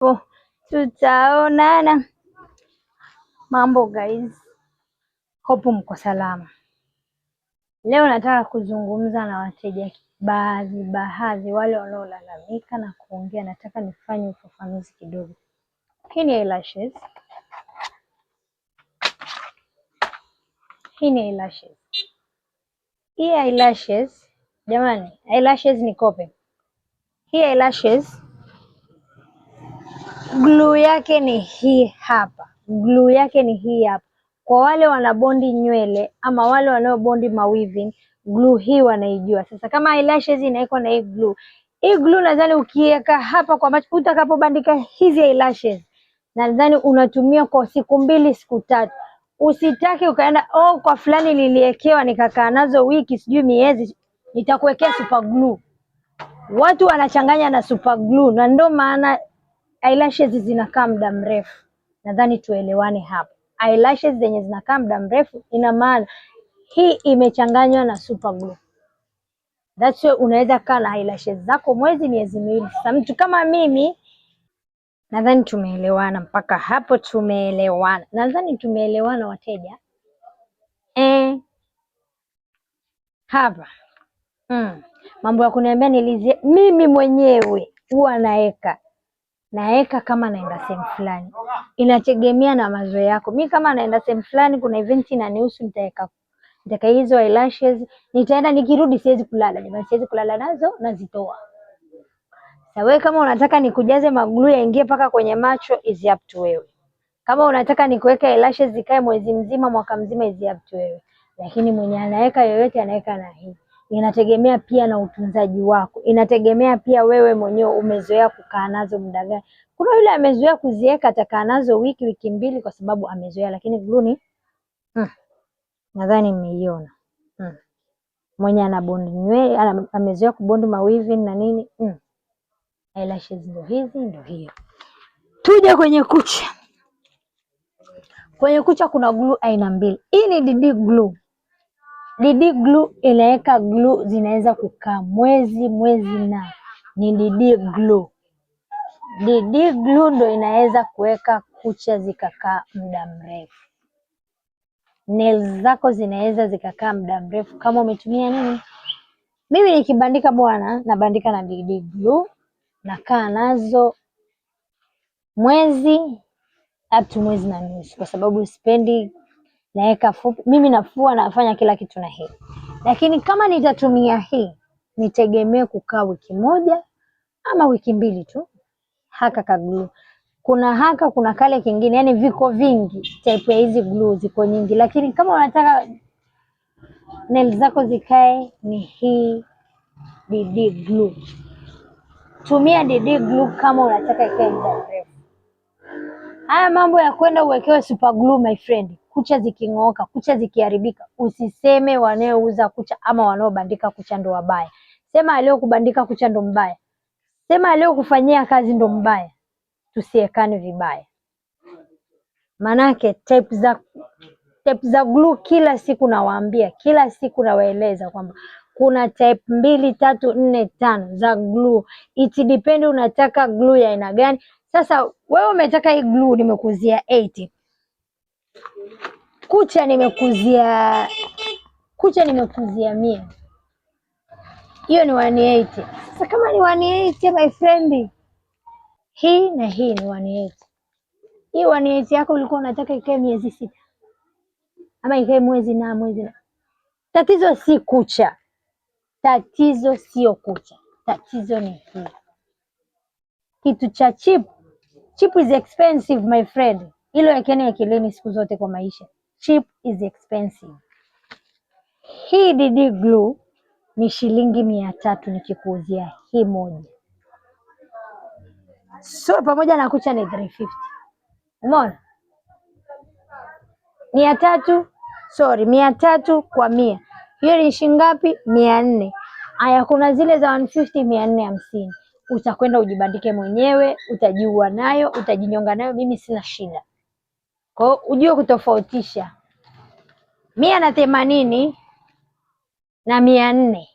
Oh, tutaonana. Mambo guys, hope mko salama. Leo nataka kuzungumza na wateja baadhi wale wanaolalamika na kuongea. Nataka nifanye ufafanuzi kidogo. Hii ni eyelashes, hii ni eyelashes. Hii eyelashes jamani, eyelashes ni kope. Hii eyelashes glue yake ni hii hapa, glue yake ni hii hapa. Kwa wale wanabondi nywele ama wale wanaobondi maweaving, glue hii wanaijua. Sasa kama eyelashes inawekwa na hii glue, hii glue nadhani ukiweka hapa kwa macho, utakapobandika hizi eyelashes nadhani unatumia kwa siku 2 siku 3. Usitake ukaenda oh, kwa fulani niliekewa nikakaa nazo wiki sijui miezi, nitakuwekea super glue. Watu wanachanganya na super glue, na ndio maana eyelashes zinakaa muda mrefu. Nadhani tuelewane hapo. Eyelashes zenye zinakaa muda mrefu, ina maana hii imechanganywa na super glue. That's why unaweza kaa na eyelashes zako mwezi, miezi 2. Sasa mtu kama mimi, nadhani tumeelewana mpaka hapo. Tumeelewana, nadhani tumeelewana wateja. Hapa mambo ya kuniambia nilizie, mimi mwenyewe huwa naeka kama naenda sehemu fulani, inategemea na mazoea yako. Mi kama naenda sehemu fulani, kuna event inanihusu, nitaweka hizo eyelashes, nitaenda nikirudi, siwezi kulala jamani, siwezi kulala nazo, nazitoa. Sasa wewe kama unataka nikujaze maglue yaingie paka kwenye macho, is up to wewe. Kama unataka nikuweke eyelashes zikae mwezi mzima, mwaka mzima, is up to wewe. Lakini mwenye anaweka yoyote anaweka na hii. Inategemea pia na utunzaji wako, inategemea pia wewe mwenyewe umezoea kukaa nazo muda gani. Kuna yule amezoea kuziweka atakaa nazo wiki, wiki 2 kwa sababu amezoea, lakini glue ni nadhani mmeiona. Mwenye ana bond nywele, amezoea kubondi maweaving na nini. Eyelashes ndo hizi, ndo hiyo. Tuje kwenye kucha. Kwenye kucha kuna glue aina 2. Hii ni DD glue. DD glue inaweka glue zinaweza kukaa mwezi, mwezi na ni DD glue. DD glue ndo inaweza kuweka kucha zikakaa muda mrefu. Nails zako zinaweza zikakaa muda mrefu kama umetumia nini. Mimi nikibandika bwana, nabandika na DD glue, nakaa nazo mwezi up to mwezi na nusu, kwa sababu sipendi naweka fupi. Mimi nafua, nafanya kila kitu na hii. Lakini kama nitatumia hii, nitegemee kukaa wiki 1 ama wiki 2 tu. Haka ka glue. Kuna haka, kuna kale kingine, yani viko vingi, type ya hizi glue ziko nyingi. Lakini kama unataka nails zako zikae, ni hii DD glue. Tumia DD glue kama unataka ikae muda mrefu. Haya mambo ya kwenda uwekewe super glue, my friend, kucha ziking'ooka, kucha zikiharibika, usiseme wanaouza kucha ama wanaobandika kucha ndo wabaya. Sema aliyokubandika kucha ndo mbaya. Sema aliyokufanyia kazi ndo mbaya. Tusiekane vibaya. Manake type za glue kila siku nawaambia, kila siku nawaeleza kwamba kuna type 2, 3, 4, 5 za glue. It depend unataka glue ya aina gani. Sasa wewe umetaka hii glue nimekuzia 80. Kucha nimekuzia 100. Hiyo ni 180. Sasa kama ni 180 my friend, hii na hii ni 180. Hii 180 yako ulikuwa unataka ikae miezi 6 ama ikae mwezi na mwezi na. Tatizo si kucha. Tatizo sio kucha. Tatizo ni hii. Kitu cha cheap. Cheap is expensive my friend. Hilo wekeni akilini siku zote kwa maisha. Cheap is expensive. Hii DD glue ni shilingi 300 nikikuuzia hii moja. So pamoja na kucha ni 350. Umeona? 300, sorry, 300 kwa 100. Hiyo ni shilingi ngapi? 400. Aya, kuna zile za 150, 450. Utakwenda ujibandike mwenyewe, utajiua nayo, utajinyonga nayo, mimi sina shida. Kwa hiyo ujue kutofautisha 180 na 400.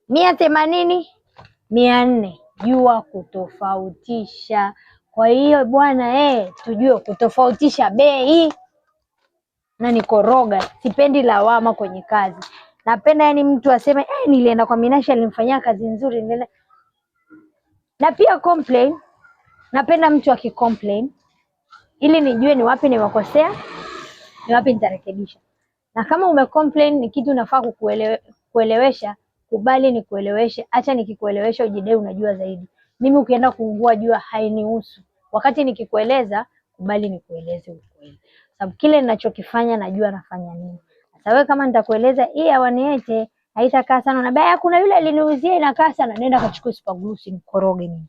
180, 400. Jua kutofautisha. Kwa hiyo bwana tujue kutofautisha bei na nikoroga. Sipendi lawama kwenye kazi. Napenda yani mtu aseme nilienda kwa Minashi alimfanyia kazi nzuri, nilienda. Na pia complain, napenda mtu akicomplain ili nijue ni wapi nimekosea, ni wapi nitarekebisha. Na kama umecomplain ni kitu nafaa kuelewesha, kubali nikueleweshe. Acha nikikuelewesha ujidai unajua zaidi. Mimi ukienda kuungua jua hainihusu. Wakati nikikueleza, kubali nikueleze ukweli, sababu kile ninachokifanya najua nafanya nini. Sasa wewe kama nitakueleza hii ya 180 haitakaa sana, na baya kuna yule aliniuzia inakaa sana, nenda kachukue super glue usinikoroge mimi.